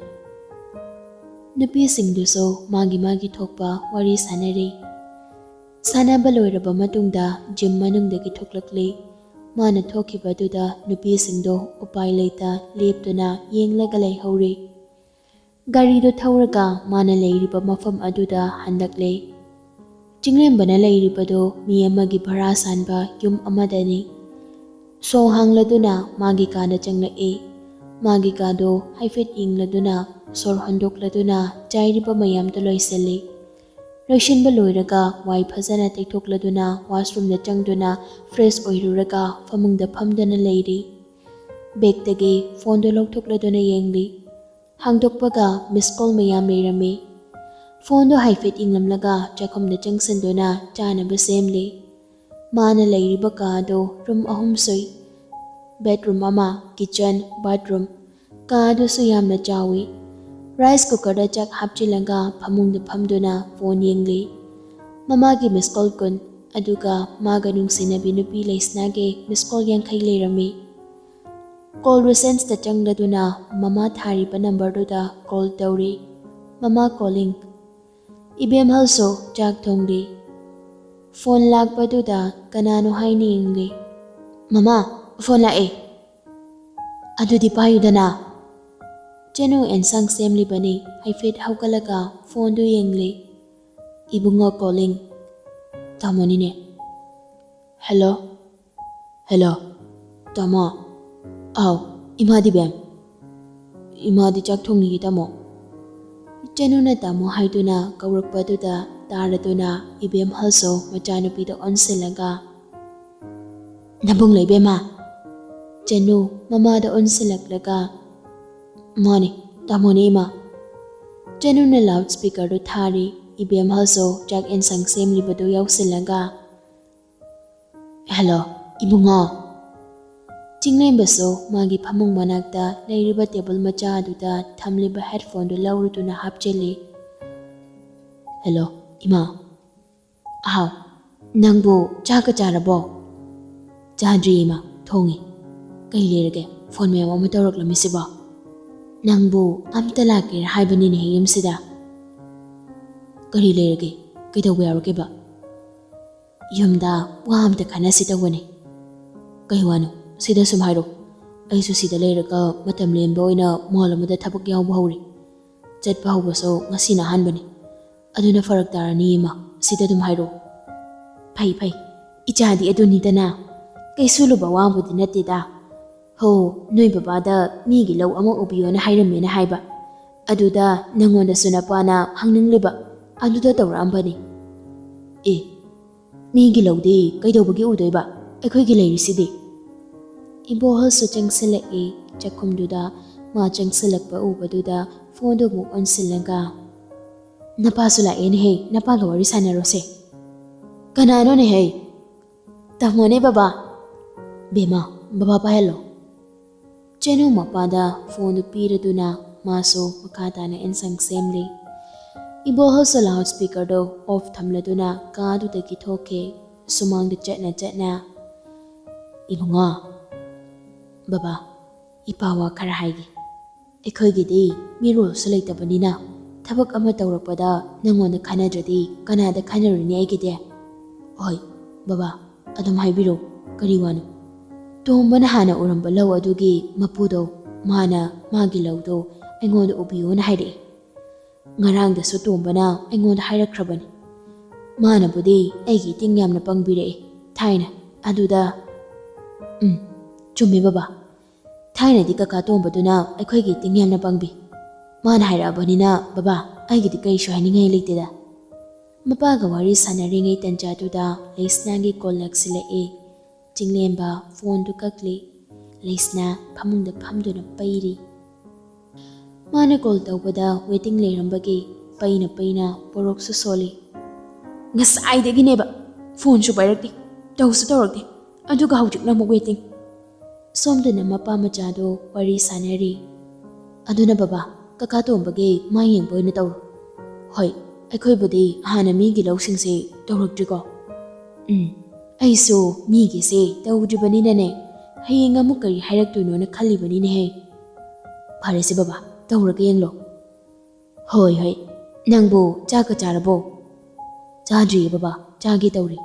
ꯅꯨꯄꯤꯁꯤꯡꯗꯨꯁꯨ ꯃꯥꯒꯤ ꯃꯥꯒꯤ ꯊꯣꯛꯄ ꯋꯥꯔꯤ ꯁꯥꯟꯅꯔꯤ꯫ ꯁꯥꯟꯅꯕ ꯂꯣꯏꯔꯕ ꯃꯇꯨꯡꯗ ꯖꯤꯝ ꯃꯅꯨꯡꯗꯒꯤ ꯊꯣꯛꯂꯛꯂꯤ꯫ ꯃꯥꯅ ꯊꯣꯛꯈꯤꯕꯗꯨꯗ ꯅꯨꯄꯤꯁꯤꯡꯗꯣ ꯎꯄꯥꯏ ꯂꯩꯇ ꯂꯦꯞꯇꯨꯅ ꯌꯦꯡꯂꯒ ꯂꯩꯍꯧꯔꯤ꯫ ꯒꯥꯔꯤꯗꯨ ꯊꯧꯔꯒ ꯃꯥꯅ ꯂꯩꯔꯤꯕ ꯃꯐꯝ ꯑꯗꯨꯗ ꯍꯜꯂꯛꯂꯦ꯫ ꯆꯤꯡꯂꯦꯝꯕꯅ ꯂꯩꯔꯤꯕꯗꯨ ꯃꯤ ꯑꯃꯒꯤ ꯚꯔꯥ ꯁꯥꯟꯕ ꯌꯨꯝ ꯑꯃꯗꯅꯤ꯫ ꯁꯣ ꯍꯥꯡꯂꯗꯨꯅ ꯃꯥꯒꯤ ꯀꯥꯗ ꯆꯪꯂꯛꯏ꯫ ꯃꯥꯒꯤ ꯀꯥꯗꯨ ꯍꯥꯏꯐꯦꯠ ꯌꯦꯡꯂꯗꯨꯅ, ꯁꯣꯔ ꯍꯣꯟꯗꯣꯛꯂꯗꯨꯅ ꯆꯥꯏꯔꯤꯕ ꯃꯌꯥꯝꯗꯨ ꯂꯣꯏꯁꯤꯜꯂꯤ꯫ ꯂꯣꯏꯁꯤꯟꯕ ꯂꯣꯏꯔꯒ ꯋꯥꯏ ꯐꯖꯅ ꯇꯩꯊꯣꯛꯂꯗꯨꯅ ꯋꯥꯁꯔꯨꯝꯗ ꯆꯪꯗꯨꯅ ꯐ꯭ꯔꯦꯁ ꯑꯣꯏꯔꯨꯔꯒ ꯐꯃꯨꯡꯗ ꯐꯝꯗꯨꯅ ꯂꯩꯔꯤ꯫ ꯕꯦꯒꯇꯒꯤ ꯐꯣꯟꯗꯨ ꯂꯧꯊꯣꯛꯂꯗꯨꯅ ꯌꯦꯡꯂꯤ꯫ ꯍꯥꯡꯗꯣꯛꯄꯒ ꯃꯤꯁ ꯀꯣꯜ ꯃꯌꯥꯝ ꯂꯩꯔꯝꯃꯤ꯫ ꯐꯣꯟꯗꯨ ꯍꯥꯏꯐꯦꯠ ꯌꯦꯡꯂꯝꯂꯒ ꯆꯥꯛꯈꯨꯝꯗ ꯆꯪꯁꯤꯟꯗꯨꯅ ꯆꯥꯅꯕ ꯁꯦꯝꯂꯤ꯫ ꯃꯥꯅ ꯂꯩꯔꯤꯕ ꯀꯥ ꯑꯗꯨ ꯔꯨꯝ ꯑꯍꯨꯝ ꯁꯨꯏ꯫ ꯕꯦꯗꯔꯨꯝ ꯑꯃ, ꯀꯤꯆꯟ, ꯕꯥꯊꯔꯨꯝ꯫ ꯀꯥ ꯑꯗꯨꯁꯨ ꯌꯥꯝꯅ ꯆꯥꯎꯏ꯫ ꯔꯥꯏꯁ ꯀꯨꯀꯔꯗ ꯆꯥꯛ ꯍꯥꯞꯆꯤꯜꯂꯒ ꯐꯃꯨꯡꯗ ꯐꯝꯗꯨꯅ ꯐꯣꯟ ꯌꯦꯡꯂꯤ꯫ ꯃꯃꯥꯒꯤ ꯃꯤꯁ ꯀꯣꯜ ꯀꯨꯟ, ꯑꯗꯨꯒ ꯃꯥꯒ ꯅꯨꯡꯁꯤꯅꯕꯤ ꯅꯨꯄꯤ ꯂꯩꯁꯅꯥꯒꯤ ꯃꯤꯁ ꯀꯣꯜ ꯌꯥꯡꯈꯩ ꯂꯩꯔꯝꯃꯤ꯫ ꯀꯣꯜ ꯔꯤꯁꯦꯟꯁꯇ ꯆꯪꯂꯗꯨꯅ ꯃꯃꯥ ꯊꯥꯔꯤꯕ ꯅꯝꯕꯔꯗꯨꯗ ꯀꯣꯜ ꯇꯧꯔꯤ꯫ "ꯃꯃꯥ ꯀꯣꯂꯤꯡ꯫" ꯏꯕꯦꯝꯍꯜꯁꯨ ꯆꯥꯛ ꯊꯣꯡꯂꯤ꯫ ꯐꯣꯟ ꯂꯥꯛꯄꯗꯨꯗ ꯀꯅꯥꯅꯣ ꯍꯥꯏꯅ ꯌꯦꯡꯂꯤ꯫ "ꯃꯃꯥ, ꯐꯣꯟ ꯂꯥꯛꯑꯦ꯫" "ꯑꯗꯨꯗꯤ ꯄꯥꯏꯌꯨꯗꯅ꯫" ꯆꯦꯅꯨ ꯑꯦꯟꯁꯥꯡ ꯁꯦꯝꯂꯤꯕꯅꯤ꯫ ꯍꯥꯏꯐꯦꯠ ꯍꯧꯒꯠꯂꯒ ꯐꯣꯟꯗꯨ ꯌꯦꯡꯂꯤ꯫ "ꯏꯕꯨꯡꯉꯣ ꯀꯣꯂꯤꯡ꯫" "ꯇꯥꯃꯣꯅꯤꯅꯦ꯫" "ꯍꯜꯂꯣ꯫" "ꯍꯜꯂꯣ, ꯇꯥꯃꯣ꯫" "ꯑꯥꯎ, ꯏꯃꯥꯗꯤ ꯕꯦꯝ? ꯏꯃꯥꯗꯤ ꯆꯥꯛ ꯊꯣꯡꯉꯤ, ꯇꯥꯃꯣ꯫ ꯆꯅꯨꯅ ꯇꯥꯃꯣ ꯍꯥꯏꯗꯨꯅ ꯀꯧꯔꯛꯄꯗꯨꯗ ꯇꯥꯔꯗꯨꯅ ꯏꯕꯦꯝꯍꯜꯁꯨ ꯃꯆꯥꯅꯨꯄꯤꯗ ꯑꯣꯟꯁꯤꯜꯂꯒ, "ꯅꯕꯨꯡ ꯂꯩꯕꯦꯝꯃ?" ꯆꯅꯨ ꯃꯃꯥꯗ ꯑꯣꯟꯁꯤꯜꯂꯛꯂꯒ, "ꯃꯥꯅꯦ, ꯇꯥꯃꯣꯅꯦ ꯏꯃꯥ꯫" ꯆꯅꯨꯅ ꯂꯥꯎꯠ ꯁ꯭ꯄꯤꯀꯔꯗꯨ ꯊꯥꯔꯤ꯫ ꯏꯕꯦꯝꯍꯜꯁꯨ ꯆꯥꯛ ꯑꯦꯟꯁꯥꯡ ꯁꯦꯝꯂꯤꯕꯗꯨ ꯌꯥꯎꯁꯤꯜꯂꯒ, "ꯍꯦꯜꯂꯣ, ꯏꯕꯨꯡꯉꯣ!" ꯆꯤꯡꯂꯦꯝꯕꯁꯨ ꯃꯥꯒꯤ ꯐꯃꯨꯡ ꯃꯅꯥꯛꯇ ꯂꯩꯔꯤꯕ ꯇꯦꯕꯜ ꯃꯆꯥ ꯑꯗꯨꯗ ꯊꯝꯂꯤꯕ ꯍꯦꯗꯐꯣꯟꯗꯨ ꯂꯧꯔꯗꯨꯅ ꯍꯥꯞꯆꯤꯜꯂꯤ꯫ "ꯍꯦꯜꯂꯣ, ꯏꯃꯥ꯫ ꯑꯍꯥꯎ, ꯅꯪꯕꯨ ꯆꯥꯛꯀ ꯆꯥꯔꯕꯣ?" "ꯆꯥꯗ꯭ꯔꯤ ꯏꯃꯥ, ꯊꯣꯡꯉꯤ꯫ ꯀꯩ ꯂꯩꯔꯒꯦ? ꯐꯣꯟ ꯃꯌꯥꯝ ꯑꯃ ꯇꯧꯔꯛꯂꯝꯃꯤꯁꯤꯕꯣ?" "ꯅꯪꯕꯨ ꯑꯝꯇ ꯂꯥꯛꯀꯦꯔꯥ ꯍꯥꯏꯕꯅꯤꯅꯦꯍꯦ ꯌꯨꯝꯁꯤꯗ꯫" "ꯀꯔꯤ ꯂꯩꯔꯒꯦ? ꯀꯩꯗꯧꯕ ꯌꯥꯎꯔꯒꯦꯕ?" "ꯌꯨꯝꯗ ꯋꯥ ꯑꯝꯇ ꯈꯟꯅꯁꯤ ꯇꯧꯕꯅꯤ꯫" "ꯀꯩ ꯋꯥꯅꯣ? ꯁꯤꯗ ꯁꯨꯝ ꯍꯥꯏꯔꯣ꯫ ꯑꯩꯁꯨ ꯁꯤꯗ ꯂꯩꯔꯒ ꯃꯇꯝ ꯂꯦꯟꯕ ꯑꯣꯏꯅ ꯃꯣꯜ ꯑꯃꯗ ꯊꯕꯛ ꯌꯥꯎꯕ ꯍꯧꯔꯤ꯫ ꯆꯠꯄ ꯍꯧꯕꯁꯨ ꯉꯁꯤꯅ ꯑꯍꯥꯟꯕꯅꯤ꯫ ꯑꯗꯨꯅ ꯐꯔꯛ ꯇꯥꯔꯅꯤ ꯏꯃꯥ, ꯁꯤꯗ ꯑꯗꯨꯝ ꯍꯥꯏꯔꯣ꯫" "ꯐꯩ, ꯐꯩ꯫ ꯏꯆꯥꯗꯤ ꯑꯗꯨꯅꯤꯗꯅ꯫ ꯀꯩꯁꯨ ꯂꯨꯕ ꯋꯥꯕꯨꯗꯤ ꯅꯠꯇꯦꯗ꯫ ꯍꯣ, ꯅꯣꯏ ꯕꯕꯥꯗ ꯃꯤꯒꯤ ꯂꯧ ꯑꯃ ꯎꯕꯤꯌꯣꯅ ꯍꯥꯏꯔꯝꯃꯦꯅ ꯍꯥꯏꯕ꯫ ꯑꯗꯨꯗ ꯅꯪꯉꯣꯟꯗꯁꯨ ꯅꯄꯥꯅ ꯍꯪꯅꯤꯡꯂꯤꯕ꯫ ꯑꯗꯨꯗ ꯇꯧꯔꯛꯑꯝꯕꯅꯤ꯫" "ꯑꯦ, ꯃꯤꯒꯤ ꯂꯧꯗꯤ ꯀꯩꯗꯧꯕꯒꯤ ꯎꯗꯣꯏꯕ? ꯑꯩꯈꯣꯏꯒꯤ ꯂꯩꯔꯤꯁꯤꯗꯤ꯫" ꯏꯕꯣꯍꯜꯁꯨ ꯆꯪꯁꯤꯜꯂꯛꯏ꯫ ꯆꯥꯛꯈꯨꯝꯗꯨꯗ ꯃꯥ ꯆꯪꯁꯤꯜꯂꯛꯄ ꯎꯕꯗꯨꯗ ꯐꯣꯟꯗꯨ ꯑꯃꯨꯛ ꯑꯣꯟꯁꯤꯜꯂꯒ, "ꯅꯄꯥꯁꯨ ꯂꯥꯛꯑꯦꯅꯦꯍꯦ, ꯅꯄꯥꯒ ꯋꯥꯔꯤ ꯁꯥꯟꯅꯔꯣꯁꯦ꯫" "ꯀꯅꯥꯅꯣꯅꯦꯍꯦ?" "ꯇꯥꯃꯣꯅꯦ ꯕꯕꯥ꯫" "ꯕꯦꯝꯃ, ꯕꯕꯥ ꯄꯥꯏꯍꯜꯂꯣ꯫" ꯆꯦꯅꯨ ꯃꯄꯥꯗ ꯐꯣꯟꯗꯨ ꯄꯤꯔꯗꯨꯅ ꯃꯥꯁꯨ ꯃꯈꯥ ꯇꯥꯅ ꯑꯦꯟꯁꯥꯡ ꯁꯦꯝꯂꯤ꯫ ꯏꯕꯣꯍꯜꯁꯨ ꯂꯥꯎꯠ ꯁ꯭ꯄꯤꯀꯔꯗꯨ ꯑꯣꯐ ꯊꯝꯂꯗꯨꯅ ꯀꯥꯗꯨꯗꯒꯤ ꯊꯣꯛꯈꯤ꯫ ꯁꯨꯃꯥꯡꯗ ꯆꯠꯅ ꯆꯠꯅ, "ꯏꯕꯨꯡꯉꯣ, ꯕꯕꯥ, ꯏꯄꯥ ꯋꯥ ꯈꯔ ꯍꯥꯏꯒꯦ꯫ ꯑꯩꯈꯣꯏꯒꯤꯗꯤ ꯃꯤꯔꯣꯜꯁꯨ ꯂꯩꯇꯕꯅꯤꯅ ꯊꯕꯛ ꯑꯃ ꯇꯧꯔꯛꯄꯗ ꯅꯪꯉꯣꯟꯗ ꯈꯟꯅꯗ꯭ꯔꯗꯤ ꯀꯅꯥꯗ ꯈꯟꯅꯔꯨꯅꯤ ꯑꯩꯒꯤꯗꯤ?" "ꯍꯣꯏ ꯕꯕꯥ, ꯑꯗꯨꯝ ꯍꯥꯏꯕꯤꯔꯣ, ꯀꯔꯤ ꯋꯥꯅꯣ?" "ꯇꯣꯝꯕꯅ ꯍꯥꯟꯅ ꯎꯔꯝꯕ ꯂꯧ ꯑꯗꯨꯒꯤ ꯃꯄꯨꯗꯣ, ꯃꯥꯅ ꯃꯥꯒꯤ ꯂꯧꯗꯣ ꯑꯩꯉꯣꯟꯗ ꯎꯕꯤꯌꯣꯅ ꯍꯥꯏꯔꯛꯑꯦ꯫ ꯉꯔꯥꯡꯗꯁꯨ ꯇꯣꯝꯕꯅ ꯑꯩꯉꯣꯟꯗ ꯍꯥꯏꯔꯛꯈ꯭ꯔꯕꯅꯤ꯫ ꯃꯥꯅꯕꯨꯗꯤ ꯑꯩꯒꯤ ꯏꯇꯤꯡ ꯌꯥꯝꯅ ꯄꯪꯕꯤꯔꯛꯑꯦ ꯊꯥꯏꯅ꯫ ꯑꯗꯨꯗ," "ꯎꯝ, ꯆꯨꯝꯃꯦ ꯕꯕꯥ꯫ ꯊꯥꯏꯅꯗꯤ ꯀꯀꯥ ꯇꯣꯝꯕꯗꯨꯅ ꯑꯩꯈꯣꯏꯒꯤ ꯇꯤꯡ ꯌꯥꯝꯅ ꯄꯪꯕꯤ꯫ ꯃꯥꯅ ꯍꯥꯏꯔꯛꯑꯕꯅꯤꯅ ꯕꯕꯥ, ꯑꯩꯒꯤꯗꯤ ꯀꯔꯤꯁꯨ ꯍꯥꯏꯅꯤꯡꯉꯥꯏ ꯂꯩꯇꯦꯗ꯫ ꯃꯄꯥꯒ ꯋꯥꯔꯤ ꯁꯥꯟꯅꯔꯤꯉꯩ ꯇꯟꯖꯥꯗꯨꯗ ꯂꯩꯁꯅꯥꯒꯤ ꯀꯣꯜ ꯂꯥꯛꯁꯤꯜꯂꯛꯑꯦ꯫ ꯆꯤꯡꯂꯦꯝꯕ ꯐꯣꯟꯗꯨ ꯀꯛꯂꯤ꯫ ꯂꯩꯁꯅꯥ ꯐꯃꯨꯡꯗ ꯐꯝꯗꯨꯅ ꯄꯩꯔꯤ꯫ ꯃꯥꯅ ꯀꯣꯜ ꯇꯧꯕꯗ ꯋꯦꯇꯤꯡ ꯂꯩꯔꯝꯕꯒꯤ ꯄꯩꯅ ꯄꯩꯅ ꯕꯣꯔꯣꯛꯁꯨ ꯁꯣꯜꯂꯤ꯫ "ꯉꯁꯥꯏꯗꯒꯤꯅꯦꯕ, ꯐꯣꯟꯁꯨ ꯄꯥꯏꯔꯛꯇꯦ, ꯇꯧꯁꯨ ꯇꯧꯔꯛꯇꯦ, ꯑꯗꯨꯒ ꯍꯧꯖꯤꯛꯅ ꯑꯃꯨꯛ ꯋꯦꯇꯤꯡ?" ꯁꯣꯝꯗꯅ ꯃꯄꯥ ꯃꯆꯥꯗꯣ ꯋꯥꯔꯤ ꯁꯥꯟꯅꯔꯤ꯫ "ꯑꯗꯨꯅ ꯕꯕꯥ, ꯀꯀꯥ ꯇꯣꯝꯕꯒꯤ ꯃꯥ ꯌꯦꯡꯕ ꯑꯣꯏꯅ ꯇꯧꯔꯣ꯫ ꯍꯣꯏ, ꯑꯩꯈꯣꯏꯕꯨꯗꯤ ꯍꯥꯟꯅ ꯃꯤꯒꯤ ꯂꯧꯁꯤꯡꯁꯦ ꯇꯧꯔꯛꯇ꯭ꯔꯤꯀꯣ꯫ ꯎꯝ, ꯑꯩꯁꯨ ꯃꯤꯒꯤꯁꯦ ꯇꯧꯗ꯭ꯔꯤꯕꯅꯤꯅꯅꯦ, ꯍꯌꯦꯡ ꯑꯃꯨꯛ ꯀꯔꯤ ꯍꯥꯏꯔꯛꯇꯣꯏꯅꯣꯅ ꯈꯜꯂꯤꯕꯅꯤꯅꯦꯍꯦ꯫ ꯐꯔꯦꯁꯦ ꯕꯕꯥ, ꯇꯧꯔꯒ ꯌꯦꯡꯂꯣ꯫ ꯍꯣꯏ, ꯍꯣꯏ, ꯅꯪꯕꯨ ꯆꯥꯛꯀ ꯆꯥꯔꯕꯣ?" "ꯆꯥꯗ꯭ꯔꯤꯌꯦ ꯕꯕꯥ, ꯆꯥꯒꯦ ꯇꯧꯔꯤ꯫"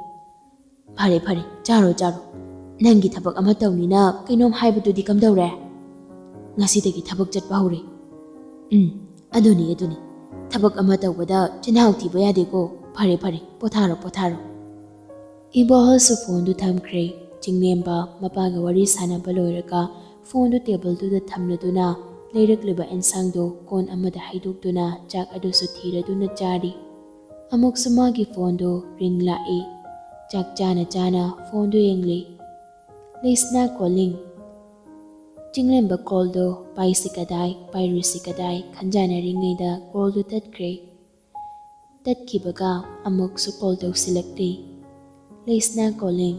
"ꯐꯔꯦ, ꯐꯔꯦ, ꯆꯥꯔꯣ, ꯆꯥꯔꯣ꯫ ꯅꯪꯒꯤ ꯊꯕꯛ ꯑꯃ ꯇꯧꯅꯤꯅ ꯀꯩꯅꯣꯝ ꯍꯥꯏꯕꯗꯨꯗꯤ ꯀꯝꯗꯧꯔꯦ?" "ꯉꯁꯤꯗꯒꯤ ꯊꯕꯛ ꯆꯠꯄ ꯍꯧꯔꯦ꯫" "ꯎꯝ, ꯑꯗꯨꯅꯤ, ꯑꯗꯨꯅꯤ꯫ ꯊꯕꯛ ꯑꯃ ꯇꯧꯕꯗ ꯆꯤꯟꯍꯥꯎ ꯊꯤꯕ ꯌꯥꯗꯦꯀꯣ꯫ ꯐꯔꯦ, ꯐꯔꯦ, ꯄꯣꯊꯥꯔꯣ, ꯄꯣꯊꯥꯔꯣ꯫" ꯏꯕꯣꯍꯜꯁꯨ ꯐꯣꯟꯗꯨ ꯊꯝꯈ꯭ꯔꯦ꯫ ꯆꯤꯡꯂꯦꯝꯕ ꯃꯄꯥꯒ ꯋꯥꯔꯤ ꯁꯥꯟꯅꯕ ꯂꯣꯏꯔꯒ ꯐꯣꯟꯗꯨ ꯇꯦꯕꯜꯗꯨꯗ ꯊꯝꯂꯗꯨꯅ ꯂꯩꯔꯛꯂꯤꯕ ꯑꯦꯟꯁꯥꯡꯗꯨ ꯀꯣꯟ ꯑꯃꯗ ꯍꯩꯗꯣꯛꯇꯨꯅ ꯆꯥꯛ ꯑꯗꯨꯁꯨ ꯊꯤꯔꯗꯨꯅ ꯆꯥꯔꯤ꯫ ꯑꯃꯨꯛꯁꯨ ꯃꯥꯒꯤ ꯐꯣꯟꯗꯨ ꯔꯤꯡ ꯂꯥꯛꯏ꯫ ꯆꯥꯛ ꯆꯥꯅ ꯆꯥꯅ ꯐꯣꯟꯗꯨ ꯌꯦꯡꯂꯤ꯫ ꯂꯩꯁꯅꯥ ꯀꯣꯂꯤꯡ꯫ ꯆꯤꯡꯂꯦꯝꯕ ꯀꯣꯜꯗꯨ ꯄꯥꯏꯁꯤ ꯀꯗꯥꯏ, ꯄꯥꯏꯔꯨꯁꯤ ꯀꯗꯥꯏ ꯈꯟꯖꯥꯟꯅꯔꯤꯉꯩꯗ ꯀꯣꯜꯗꯨ ꯇꯠꯈ꯭ꯔꯦ꯫ ꯇꯠꯈꯤꯕꯒ ꯑꯃꯨꯛꯁꯨ ꯀꯣꯜ ꯇꯧꯁꯤꯜꯂꯛꯂꯤ꯫ ꯂꯩꯁꯅꯥ ꯀꯣꯂꯤꯡ꯫